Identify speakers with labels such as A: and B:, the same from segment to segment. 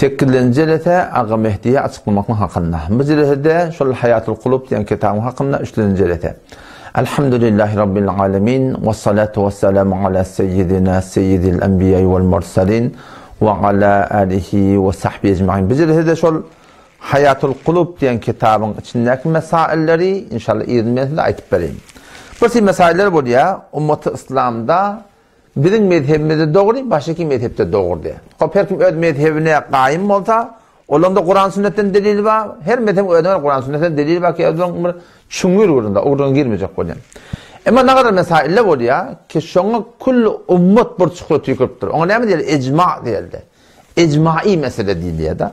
A: Sekizlenji jelese Aga Mehdiýe açyklamaklyk hakynda. Bu jelesede şol Haýatul Kulub diýen kitabyň hakynda üçlenji jelese. Elhamdülillahi Rabbil alemin we salatu we selamu ala seyyidina seyyidil enbiýai wal mursalin we ala alihi we sahbihi ecmain. Bu jelesede şol Haýatul Kulub diýen kitabyň içindäki mesailleri inşallah yzyny men size aýtyp bereýin. Bir şey mesailler bolýar, ummaty yslamda Biziň mezhebimizde dogry, başga mezhepde dogry diýýär. Hop, her kim öz mezhebine gaýym bolsa, olaryň-da Kuran-sünnetden delili bar. Her mezhebiň özüne görä Kuran-sünnetden delili bar ki, özüniň bir çuňňur ugrunda, ugruna girmejek bolýan. Emma nagadar mesailler bolýar ki, şoňa külli ummat bir çukura tüýküripdir. Oňa näme diýilýär? Ejma diýildi. Ejmai mesele diýilýär-de.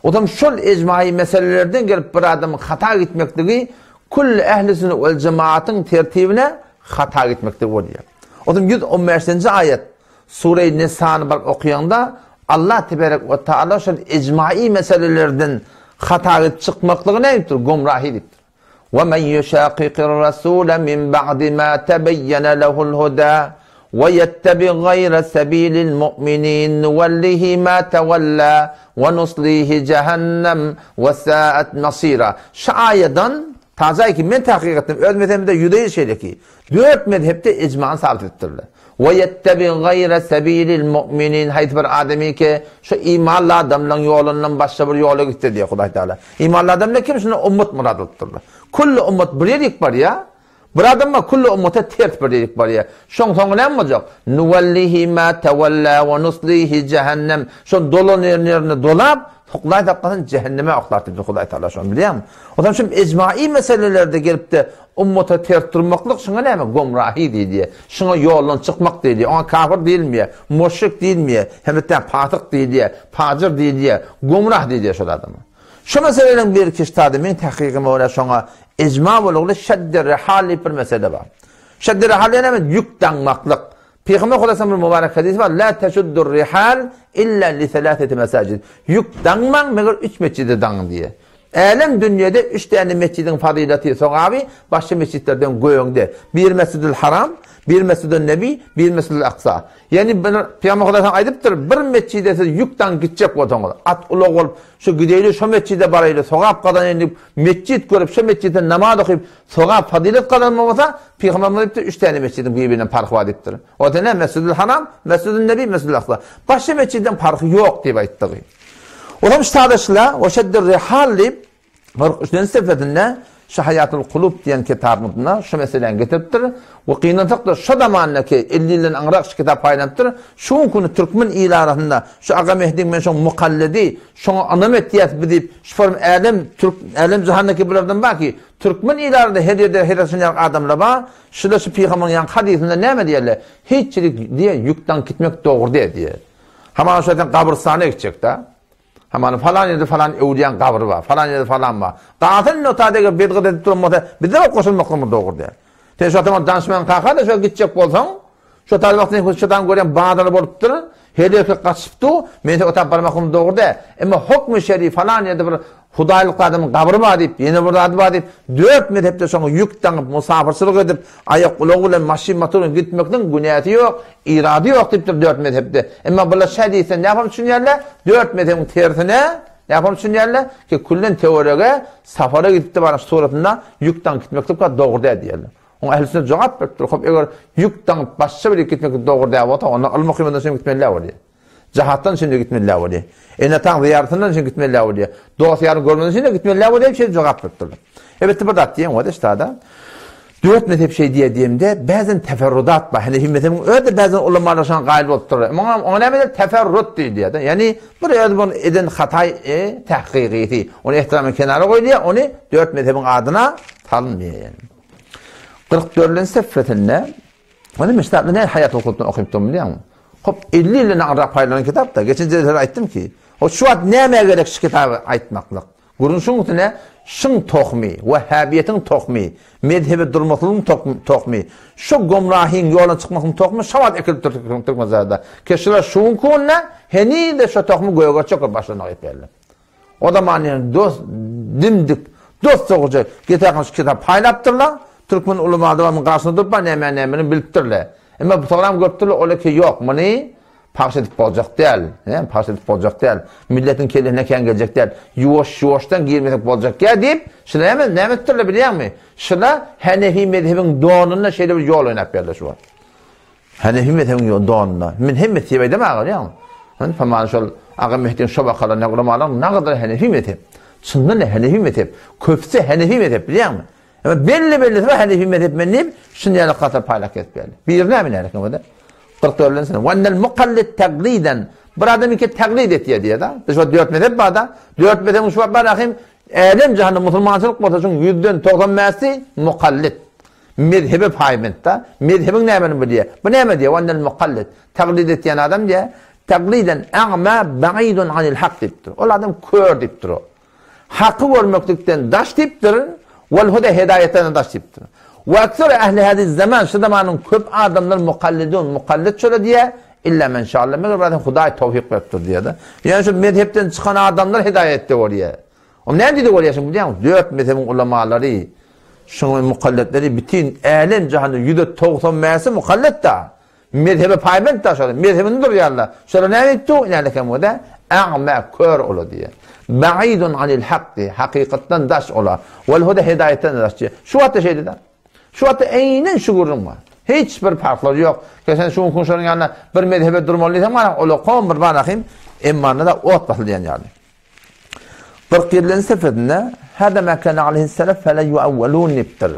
A: Otam şol ejmai meselelerden gelip bir adamyň hata gitmekligi külli ähli sünnet wel jemaatyň tertibine hata gitmekligi bolýar. Otam 115-nji aýat Sure-i Nisany baryp okaýaňda Allah teberek we taala şol ejmai meselelerden hata gidip çykmaklygy näme diýipdir? Gomrahi diýipdir. Ve men yuşaqiqir rasule min ba'di ma tebeyyene lehul huda ve yettebi gayre sebilil mu'minin nuvellihi ma tevella ve nuslihi cehennem ve sa'at masira. Şu aýadan tajaý ki men tahkyk etdim öz mezhebimde ýüze ýüz şeýle ki dört mezhepde ijmany sabit edipdirler. Ve yettebi gayre sebilil mu'minin haýsy bir adamy ki şu imanly adamlaryň ýolundan başga bir ýola gitse diýýär Hudaý Taala. Imanly adam kim? Şunda ummat murad bolupdyrlar. Külli ummat bir ýerik barýar. Bir adam bar külli ummata ters bir ýerik barýar. Şoň soňy näme boljak? Nuwallihi ma tawalla we nuslihi jehennem. Şol dolan ýerine dolap, Hudaý saklasyn cehenneme oklar diýip Hudaý Taala şony bilýärmi? O zaman şu ecmai meselelerde gelip-de ummata ters durmaklyk şuňa näme? Gomrahi diýilýär. Şuňa ýoldan çykmak diýilýär. Oňa kafir diýilmeýär, müşrik diýilmeýär, hem-de pasyk diýilýär, pajyr diýilýär, gomrah diýilýär şol adama. Şu meseleleriň biri kiştady meň tahkygyma görä şoňa ejma bolugly şeddi rihal diýip bir mesele bar. Şeddi rihal diýen näme? Ýük daňmaklyk. Pygamber Hudaýyň bir mübarek hadysy bar, La teşuddur rihal illa li selaseti mesajid. Ýük daňmaň, meger üç metjide daňyň diýýär. Älem dünýede üç däne metjidiň fazylaty, sogaby başga metjitlerden göňde. Biri Mesjidül Haram, biri Mesjidün Nebi, biri Mesjidül Aksa. Ýagny bir Pygamber Hudaýyň aýdypdyr, bir metjide siz ýük daňyp gitjek bolsaňyz, at ulag bolup, şu gideýli şo metjide baraýly, sogap gazanaýyn diýip, metjit görüp, şo metjitde namaz okyp, Sogap, fazylet gazanmak bolsa, Pygamberimiz aýdypdyr, üç täne metjidiň bir-birinden parhy bar diýipdir. O-da näme? Mesjidül Haram, Mesjidün Nebi, Mesjidül Aksa. Başga metjitden parhy ýok diýip aýtdygy. Olam ştadaşla, we şeddir rihal diýip, 43-nji sefesinde şu Haýatul Kulub diýen kitabynda şu meseläni getiripdir. We gynansak-da şo zamandaki 50 ýyldan aňrak şu kitap paýlanypdyr. Şu günki güni türkmen il arasynda şu Aga Mehdiň men şoň mukallidi, şoňa ynam etýäs biz diýip, şu form älem türk älem jahandaki bulardan bar ki, Türkmen ilarynda her ýerde her ýaşan adamlar bar, şular şu pygambaryň ýaňky hadysynda näme diýerler? Hiç ýerik diýe ýük daňyp gitmek dogry däl diýe. Hamana şo sen gabrystana gitjek-dä. Hamana falan ýerde falan öwlüýäň gabry bar, falan ýerde falan bar. Galsyn nota dege bedgat edip duran bolsa, bizde goşulmaklygymyz dogry däl. Sen şo ataň danyşmaň kaka-da şo gitjek bolsaň, Şo taý wagty men şodan görýän bazar bolupdyr. Her erkek gaçyp dur. Men o tap barmaklygym dogry däl. Emma hokmy şeri falan ýerde bir hudaýlyk adamyň gabry bar diýip, ýene bir zady bar diýip, dört mezhepde şoňa ýük daňyp, musafyrçylyk edip, aýak ulag bilen, maşyn motor bilen gitmekligiň günäsi ýok, irady ýok diýipdir dört mezhepde. Emma bular şä diýse nähili düşünýärler? Dört mezhebiň tersine nähili düşünýärler? Ki küllen töwerege safara gidipdi baran suratynda ýük daňyp gitmeklik dogry däl diýýärler. Oňa ähli sünnet jogap beripdir. Hop, eger ýük daňyp başga bir ýere gitmek dogry däl bolsa, onda ylmy okamadan üçin gitmeli däl bolýar. Jahatdan üçin-de gitmeli däl bolýar. Ene-ataň zyýaratyndan üçin gitmeli däl bolýar. Dost-ýaryny görmeden üçin-de gitmeli däl bolýar diýip şeýdip jogap beripdirler. Elbetde bir zat diýen bolýar ştada. Dört mezhep şeý diýýär diýemde, bäzen teferrudat bar. Hanefi mezhebiň özi-de bäzen ulamalar şoňa gaýyl bolup durlar. Muňa oňa näme diýilýär? Teferrut diýilýär-de. Ýagny bir öz bir eden hataý e, tahkyky. Ony ehtiramyň kenara goýulýar, ony dört mezhebiň adyna salynmaýar ýagny. 44-nji sefesinde Ony men kitapda näme haýat hukukdan okypdym bilýäňmi? Hop 50 ýyldan agrak paýlanan kitapda. Geçen jelsede aýtdym ki, o şu wagt nämä gerek şu kitaby aýtmaklyk? Gürrüň şuň üstüne şuň tohmy, wahhabiýetiň tohmy, mezhebe durmaklygyň tohmy, şu gomrahyň ýoluna çykmaklygyň tohmy şo wagt ekilipdir Türkmenistanda. Ki şular şu günki günde heniz-de şo tohmy gögertjek bolup başlanok epýärler. O zaman ýene dost dimdik, dost dogruja getirýän şu kitap paýlapdyrlar. Türkmen ulama adamyň garşysyna durup bar näme nämeni bilipdirler. Emma bu soňram görüpdirler ol eke ýok. Muny. Pagş edip boljak däl. He, pagş edip boljak däl. Milletiň kellesine kän geljek däl. Ýuwaş-ýuwaşdan girmesek boljak ýa diýip, şular näme, näme etdirler bilýäňmi? Şular Hanefi mezhebiň donunda şeýle bir ýol oýnap berdiler şu wagt. Hanefi mezhebiň donunda. Men hemmesi diýip aýdamok bilýäňmi? Hani paman şol Aga Mehdiň şo bakalar ne ulamalaryň nagadyr Hanefi mezhep. Çyndan Hanefi mezhep. Köpüsi Hanefi mezhep bilýäňmi? Emma belli-bellisi bar Hanefi mezhep men diýip, şuny ýaly gatar paýlap kesip berdi. Biri näme näme eken 44-nji sene. Wannel mukallid tagliden. Bir adam iki taglid etýär diýär-de. Biz şu dört mezhep bar-da. Dört mezhebiň şu bar ahim älem jahanda musulmançylyk bolsa şuň ýüzden 95-si mukallid. Mezhebe paýbent-da. Mezhebiň nämeni bilýär? Bu näme diýär? Wannel mukallid. Taglid etýän adam diýär. Tagliden a'ma ba'idun anil hak diýipdir. Ol adam kör diýipdir. Haky görmeklikden daş diýipdir, wal-huda hedaýatdan daş diýipdir. We ekseru ehli haziz zaman şu zamanyň köp adamlar mukallidun, mukallid şola diýýär, illa men şalla, meger bir adam Hudaý towfyk beripdir diýýär-de. Ýöne şu mezhepden çykan adamlar hedaýatda bolýar. O näme diýdi bolýar şuny bilýäňmi? Dört mezhebiň ulamalary, şunuň mukallidleri bütin älem jahanda ýüze 95-i mukallid-da. Mezhebe paýbent da şolar. Mezhebinde durýarlar. Şolar näme etdi? Nälekem bolsa, a'ma kör ola diýýär. Ba'idun anil hak diýýär. Hakykatdan daş ola. Wal huda hidaýatdan daş diýýär. Şu wagtda şeýle-de. Şu wagtda eýnen şu gürrüň bar. Hiç bir parhlary ýok. Sen şu gün şonuň ýanyna bir mezhebe durmaly diýseň, mana ola kom bir barahym, emma da ot basylýan ýaly. 47-nji sefesinde Hada ma kana aleyhi selef fela yuawwalun diýipdir.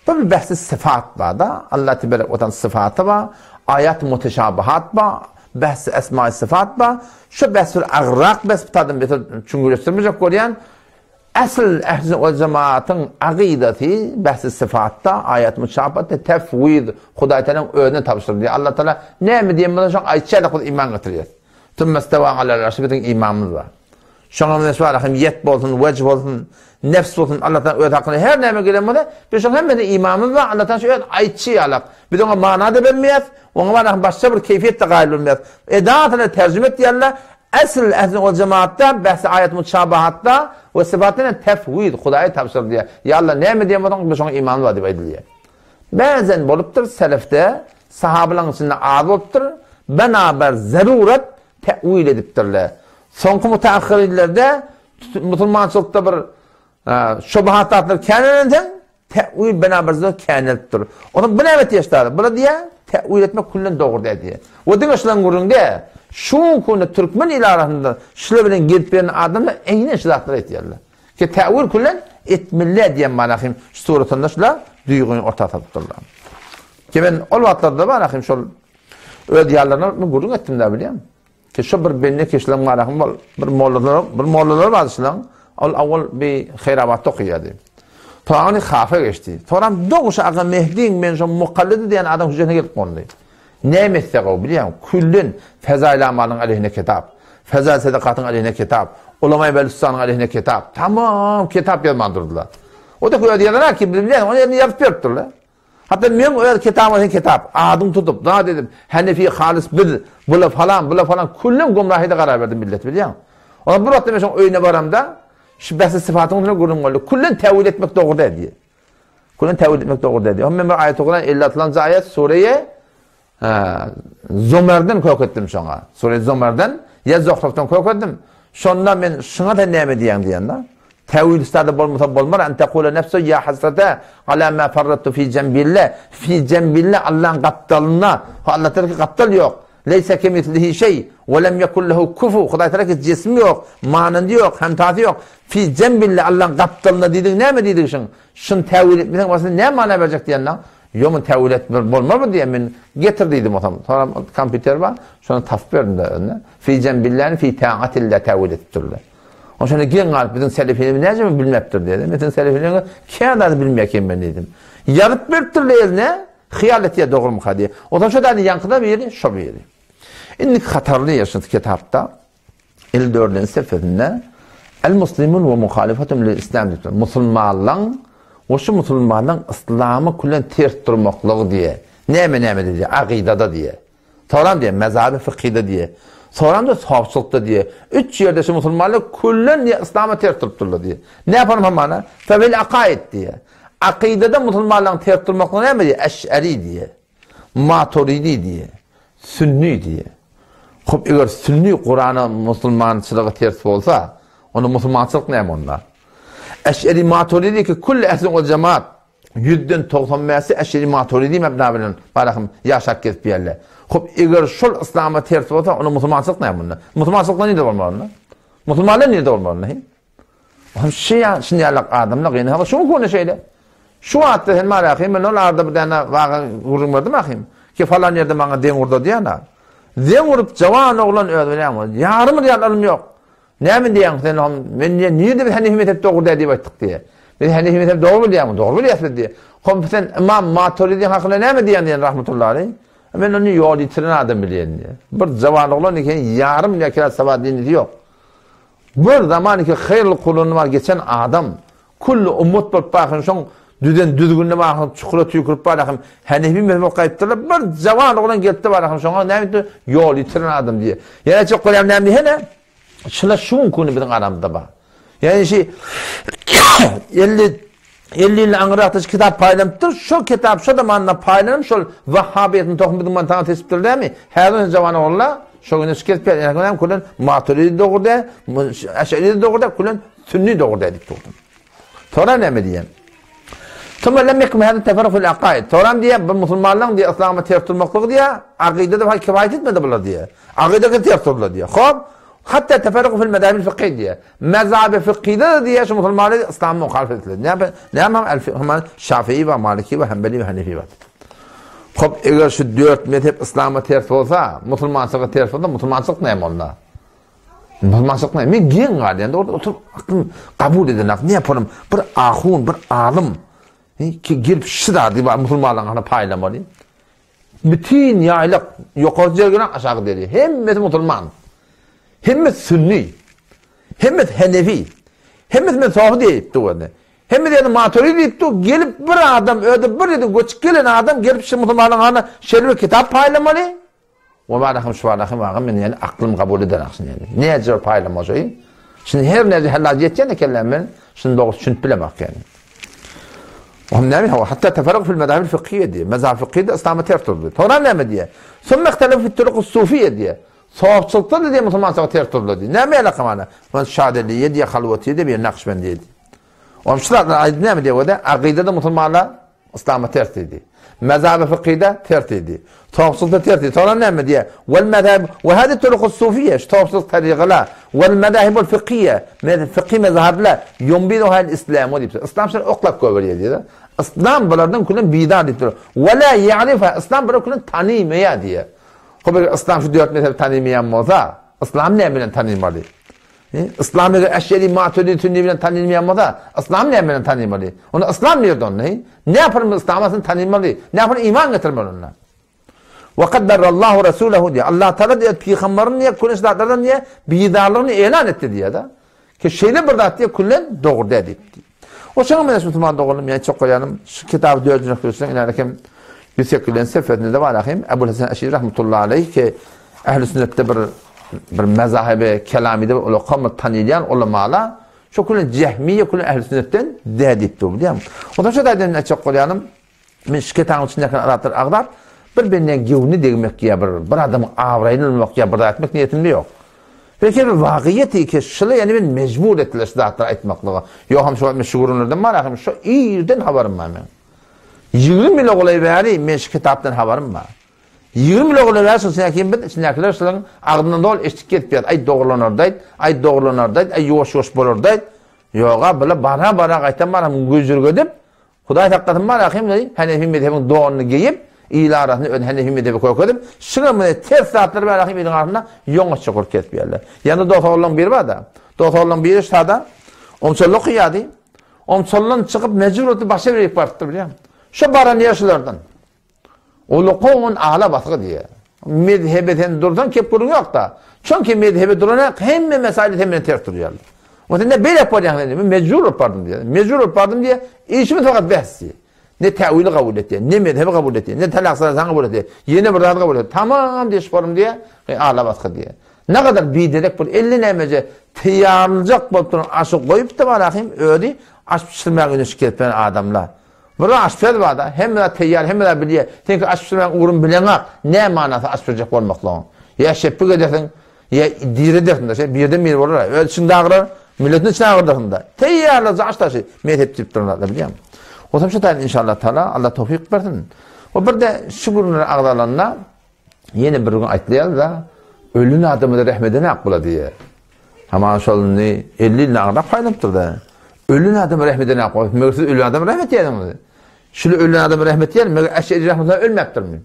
A: Bu bir bähsi syfat bar-da, Allah tebarek we taala syfaty bar, aýat muteşabihat bar, bähsi esma syfat bar. Şu bähs bir agrak bähs bu taýdan beter çuňňurlaşdyrmajak bolýan. Asl ehli we jemaatyň akydasy bähsi syfatda, aýat mutşabihatda tefwiz Hudaý Taalaň özüne tabşyrylýar. Allah Taala näme diýen bolsa şoň aýtýar-da biz iman getirýäs. Tümmestewa alal arşy biziň imanymyz bar. Şoňa meňzeş bar, hem ýet bolsun, wej bolsun, nefs bolsun, Allah Taala öz hakyna her näme gelen bolsa, biz şoň hemmesine imanymyz bar, Allah Taala şu öz aýtşy ýalak. Biz oňa mana-da bermeýäs, oňa bar hem başga bir keýfiýet-de gaýyl bolmaýas. Edatyna terjime et diýerler, esl ehli wal jemaatda bähsi aýat mutşabahatda we syfatynda tefwiz, Hudaýa tabşyr diýýär. Ýa Allah näme diýen bolsaň, biz şoňa imanymyz bar diýip aýdylýar. Bäzen bolupdyr selefde, sahabalaryň içinde az bolupdyr, bena bir zarurat te'wil edipdirler. Soňky mutaahhirlerde musulmançylykda bir şubuhat zatlar känelenden te'wil bena bir zarurat känelipdir. Onuň bu näme etýär? Bula diýär, te'wil etmek küllen dogry däl diýär. We diňe şularyň gürrüňi däl. Şu günde türkmen il arasynda şular bilen gelip beren adamlar eýnen şu zatlary etýärler. Ki te'wil küllen etmeli diýen mana hem şu suratynda şular duýgyny orta salypdyrlar. Ki men ol wagtlarda bar ahim şol öz ýarlaryna men gürrüň etdim da bilýän. Ki şu bir bende ki şulaň bar ahim bir mollalar bir mollalar bar şulaň. Ol awal bir Haýrabatda okaýardy. Soňra hafa geçdi. Soňra dogşy aga Mehdiň men şo mukallidi diýen adam hüjretine gelip gondy. Näme etse gowy bilýäňmi? Küllen Fezail Amalyň aleyhine kitap, Fezail Sadakatyň aleyhine kitap, Ulamaý Belüstanyň aleyhine kitap. Tamam kitap ýazman durdular. O da öz ýazan ki bilýän, ony ýerine ýazyp beripdirler. Hatda men öz kitabym sen kitap, adyň tutup, zat edip, Hanefi halis biz, bula falan, bula falan küllen gumrahyda karar berdi millet bilýäň. Ona bir wagtda men şoň öýüne baramda, şu bähsi sypatyň üstüne gürrüň boldy. Küllen täwil etmek dogry däl diýýär. Küllen täwil etmek dogry däl diýýär. Men bir aýat okudan 56-njy aýat sureýe Zomerden kök etdim şoňa. Sure Zomerden ýa Zohrufdan kök etdim. Şonda men şuňa sen näme diýýäň diýende, täwil üstady bolmasa bolmar, an tekule nefsu ýa hasrata ala ma farrattu fi jembillah, fi jembillah Allaň gapdalynda, Allah tarapy gapdal ýok. Leýse kemislihi şeý, we lem ýekun lehu kufu, Hudaý tarapy jismi ýok, manandy ýok, hemtasy ýok. Fi jembillah Allaň gapdalynda diýdigiň näme diýdigi şuň? Şuny täwil etmeseň başga näme mana berjek diýende, Ýok, muny täwil etmek bolmazmy diýen, men getir diýdim otam. Soňra kompýuter bar, şony tapyp berdim-de özüne. Fi jembilläni fi ta'atilla täwil edipdirler. O şonda geň galyp biziň selefimiz näce bilmepdir diýdi. Men siziň selefiligiňizi kän zady bilmeýär men diýdim. Ýazyp beripdirler eline, hyýal etýär dogrumyka diýip. Onsoň şo däli ýaňkyda biri, şo biri. Indiki hatarly ýer şu kitapda 54-nji sefesinde El muslimun we muhalifatum lil islam diýipdir. Musulmanlaň we şu musulmanlaň yslama külen ters durmaklygy diýe. Näme näme diýe, akydada diýe. Soram diýe, mezhabi fykhyda diýe. Soram da sofçylykda diýe. Üç ýerde şu musulmanlar küllen diýe yslama ters durupdyrlar diýe. Ne ýapalym hamana? Febel akaid diýe. Akydada musulmanlaryň ters durmaklygy näme diýe? Eş'eri diýe. Maturidi diýe. Sünni diýe. Hop, eger sünni Kurana musulmançylyga ters bolsa, onda musulmançylyk näme onda? Eş'eri Maturidi ki külli ehli ol jemaat ýüzden 90 bäşi Eş'eri Maturidi mebna bilen barahym ýaşap gezip ýerler. Hop, eger şol yslama ters bolsa, onda musulmançylyk näme onda? Musulmançylyk nirde bolmaly onda? Musulmanlar nirde bolmaly onda? Hem şeýa şinýalak adamlar gyny hawa şu konu şeýle. Şu wagtda sen marahym men ol arda bir däne waga gürrüň berdim ahym. Ki falan ýerde maňa deň urda diýen ha. Deň urup jawan oglan öz bilýän ýarym ýal ylym ýok. Näme diýýäň sen hem men diýen nirde biz Hanefi mezhep dogry däl diýip aýtdyk diýe. Biz Hanefi mezhep dogry bilýäňmi? Dogry bilýäs biz diýe. Hom sen Imam Maturidi hakynda näme diýýäň diýen rahmetullahi aleyh. Men ony ýol ýitiren adam bilýän diýe. Bir jawan oglan eken ýarym ýa sawat dinisi ýok. Bir zaman ki haýyrly kuluny bar geçen adam külli ummat bolup barhyn şoň düzen düzgünine barhyn çukura tüýkürip barhyn Hanefi mezhebi gaýypdyrlar bir jawan oglan gelipdi barhyn şoňa näme diýdi ýol ýitiren adam diýe. Ýene çok bolýar näme diýene şular şu günki güni biziň aramyzda bar. Ýani şi 50 50 ýyl aňyrakda şu kitap paýlanypdyr. Şol kitap şo zamanda paýlanyp, şol Wahhabiýetiň tohumy biziň mantana seçipdir dämi? Häzir ony jawan oglanlar şo güne şu kesip ýa näme külen Maturidi dogry dä, Eş'eri dogry dä, külen Sünni dogry dä diýip durdy. Sonra näme diýen? Thumma lem yekun hada teferruq fil aqaid. Sonra diýen bu musulmanlaryň diýe yslama ters durmaklygy diýe, akydada hay kifaýet etmedi bular diýe. Akydada ters durdular diýe. Hop, Hatda teferruku fil mezahibül fykhy diýýär. Mezhabi fykhyda-da diýýär şu musulmanlar yslama muhalif etdiler. Näme näme el fykhy Şafii we Maliki we Hanbeli we Hanefi we. Hop, eger şu dört mezhep yslama ters bolsa, musulmançylyga ters bolsa, musulmançylyk näme onda? Musulmançylyk näme? Men geň galýan, orada oturyp aklym kabul edenak. Ne yaparım? Bir ahun, bir alym ki gelip şu zady musulmanlaryň hana paýlamaly. Bütin ýaýlak, ýokary jergenen, aşaky derýa. Hemmesi musulman. Hemmesi sünni. Hemmesi henefi. Hemmesi men sofi diýip dur. Hemmesi ýa maturidi diýip dur. Gelip bir adam, özi bir ýerden göçüp gelen adam gelip şu musulmanyň hana şeýle bir kitap paýlamaly. We barahym şu barahym agam men ýani aklym kabul edenak şuny ýani. Näce paýlamaly? Şuny her näce hellaj ýetýän ekenler men şuny dogry düşünip bilemak ýani. Ohm näme hawa hatta teferruk fil mezahib fıkhiye diye. Mezhab fıkhiye de İslam'a ters durdy. Sonra näme diye? Sümme ihtelef fi turuq sufiye diye. Sofçylykda da diye musulman sana ters durdy diye. Näme alaka mana? Man şadeliye diye, halwatiye diye, bir nakşbendiye diye. Ohm şu zatlar aýdy näme diye o da? Akidede musulmanlar Yslama ters diýdi. Mezhaby fykhyda ters diýdi. Topsuzda ters diýdi. Soňra näme diýýär? Wal mezhab we hadi turukus sufiýe, şu topsuz tarygalar, wal mezahibul fykhyýe, mez fykhy mezhablar ýumbiduha al islamu diýipdir. Yslam şuny oklap goýberýär diýýär. Yslam bulardan külen bidar diýipdir. We la ýa'rifa, yslam bular külen tanymaýar diýýär. Hop eger yslam şu dört mezhebi tanymaýan bolsa, yslam näme bilen tanymaly? Yslam eger Eşeri, Maturidi, Sünni bilen tanylmaýan bolsa, Yslam näme bilen tanylmaly? Onda Yslam nirde onda? Ne yapalım Yslama sen tanylmaly? Ne yapalım iman getirmeli onda? Ve kad berrallahu rasulahu diye. Allah Teala diýer pygamberini diýer küllen zatlardan diýer bizarlygyny elan etdi diýer da. Ki şeýle bir zat diýer küllen dogry däl diýip. O şoňa men musulman doganym ýa çok goýanym şu kitaby dördünji noktasynda inäne kim 108-nji sefesinde de bar ahim Ebu Hasan Eşiri rahmetullahi aleyh ki Ehl-i sünnetde bir bir mezahibi kelamide bir ulaka bir tanylýan ulamala şu küllen cehmiye küllen ehl-i sünnetden dä diýip dur bilýärmi? Ondan şu taýdan näçe bolýanym men şu kitabyň içindäki zatlar agzap bir benden gewni degmek ýa bir bir adamyň abraýyny almak ýa bir zat etmek niýetimde ýok. Belki bir wagyýeti ki şuly ýani men mejbur etdiler şu zatlary aýtmaklyga. Ýok hem şu wagt men şu gürrüňlerden bar ahim şu irden habarym bar men. 20 ýyla golaý bäri men şu kitapdan habarym bar. 20 ýyla golaý bäri şol içindäki biz içindäkiler şolaryň agzyndan doly eşidip gezip ýaz. Aý dogrulanardaýt, aý dogrulanardaýt, aý ýuwaş-ýuwaş bolardaýt. Ýoga bile bara-bara gaýtam baram güjürgedip Hudaý saklasyn bar ahim diý, Hanefi mezhebiň donuny geýip, il arasynda öz Hanefi mezhebi kökezip, şuňa muny ters zatlar bar ahim iliň arasynda ýoňaç çukur kesip ýerler. Ýanda dos oglanlaryň biri bar-da. Dos oglanlaryň biri şada omçalla okaýardy. Omçaldan çykyp mejbur bolup başga bir ýere barypdyr bilýäňmi? Şo baran ýer şulardan. Ulukumun ala basgy diýýär. Mezhebe sen dursaň kep gürrüň ýok-da. Çünki mezhebe duran hemme mesaýyl sen bilen ters durýarlar. O sen ne beýle bolýaň sen? Men mejbur bolup bardym diýýär. Mejbur bolup bardym diýýär. Işimiz fakat behs diýýär. Ne täwili kabul etýär, ne mezhebi kabul etýär, ne talak salasan kabul etýär, ýene bir zat kabul etýär. Tamam diýip borum diýýär. Ala basgy diýýär. Ne kadar biderek bir elli nämeje taýýarlyjak bolup duran aşy goýup-da barahym özi aş bişirmäge ünüşip gezip adamlar. Bir aşpez barda, hemme zat teýýar, hemme zat bilýär. Seňki aş bişirmäň ugruny bileňak, näme manasy aş bişirjek bolmaklygyň? Ýa şepbik edersiň, ýa diri edersiň-de, şeý birden biri bolar. Öz içiňde agyrar, milletiň içine agyrdarsyň-da. Teýýarlaja aç daşy mezhep diýip duran zatlar bilýäňmi? Bolsam şu taýdan inşallah taala Allah towfyk bersin. We bir-de şu gürrüňler agzalanda ýene bir gün aýtlaýarlar-da, ölen adama-da rehmet edenak bolar diýýär. Haman şol indi 50 ýyl agzap paýlanypdyr-da. Ölen adama rehmet edenak bolar. Meger siz ölen adama rehmet edýäňizmi? Şuly ölen adama rehmet edýär, meger Eşeri rahmetullah ölmäpdirmi?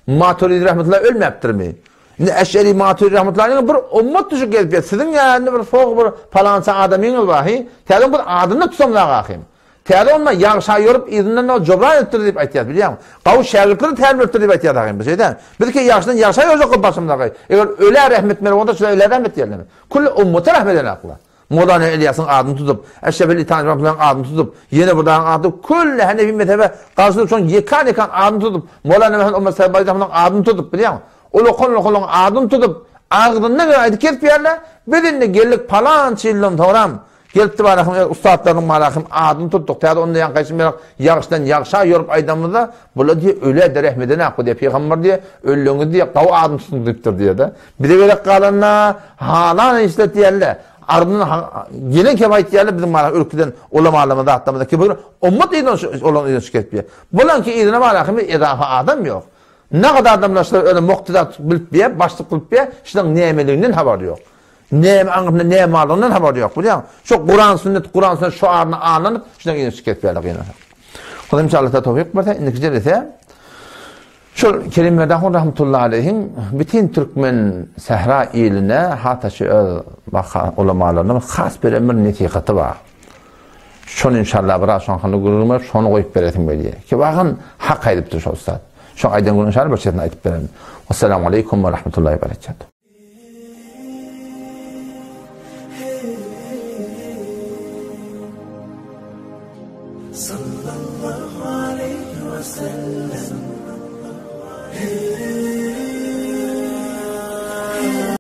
A: Maturidi rahmetullah ölmäpdirmi? Indi Eşeri Maturidi rahmetullahyň bir ummat düşüp gelip ýa siziň ýanynda bir soň bir palança adamyňyz bar, hi? Täze bir adyny tutamzak ahym. Täze onda ýagşa ýorup yzyndan da jobran edipdir diýip aýtýar, bilýäňmi? Gawy şägirtleri tälim beripdir diýip aýtýar ahym. Şeýdä. Bizki ýagşydan ýagşa ýorjak bolup başymyzdaky. Eger ölä rehmet etmeli bolsa, şular ölä rehmet diýerler. Külli ummata rehmet eden akla. Mowlana Elýasyň adyny tutup, Eşref Itan rahmetullahyň adyny tutup, ýene bir dagyň ady külli Hanefi mezhebe garşy durup şonuň ýekan-ýekan adyny tutup, Mowlana Mehmet Omar Serbay rahmetullahyň adyny tutup, bilýäňmi? Ulakan-ulakanlaryň adyny tutup, agzyndan geleni aýdyp kesip ýärler. Biz indi geldik palança ýyldan soňram, gelipdi barahym öz ussatlarynyň barahym adyny tutduk. Täze onda ýaňkaýşym ýaly ýagşydan ýagşa ýorup aýdanymyzda, bular diýýär, ölä-de rehmet edenok bu diýýär, pygamber diýýär, ölüňiz diýýär, gawy adyny tutuň diýipdir diýýär-de. Bize gerek galanda halal işlet diýerler. Ardyndan gelen kep aýtýarlar biziň mana ülkeden ulamalarymyz zatlarymyz ki bir ummat yzyna olan yzyna çykyp diýär. Bulan ki yzyna bar kimi edafa adam ýok. Ne kadar adamlar şular öyle muktedat bilip diýär, başlyk bilip diýär, şular nämeliginden habary ýok. Näme aňyrsynda näme barlygyndan habary ýok, bilýäňmi? Şu Kuran sünnet, Kuran sünnet şuaryny alanyp, şular yzyna çykyp diýärler gynansak. Hudym inşallah towfik berse, indiki jelese Şol Kerim Merdahun rahmetullahi aleýhiň bütin türkmen sähra iline hataşy öz baka ulamalaryna has beren bir nesihaty bar. Şony inşallah biraz şoň hakynda gürrüň berip şony goýup beresim gelýär. Ki wagyn hak aýdypdyr şol ussat. Şoň aýdan gürrüňini inşallah bir çetini aýdyp bererin. Wassalamu aleýkum we rahmetullahi we berekatuh.
B: Sallallahu aleýhi we sellem.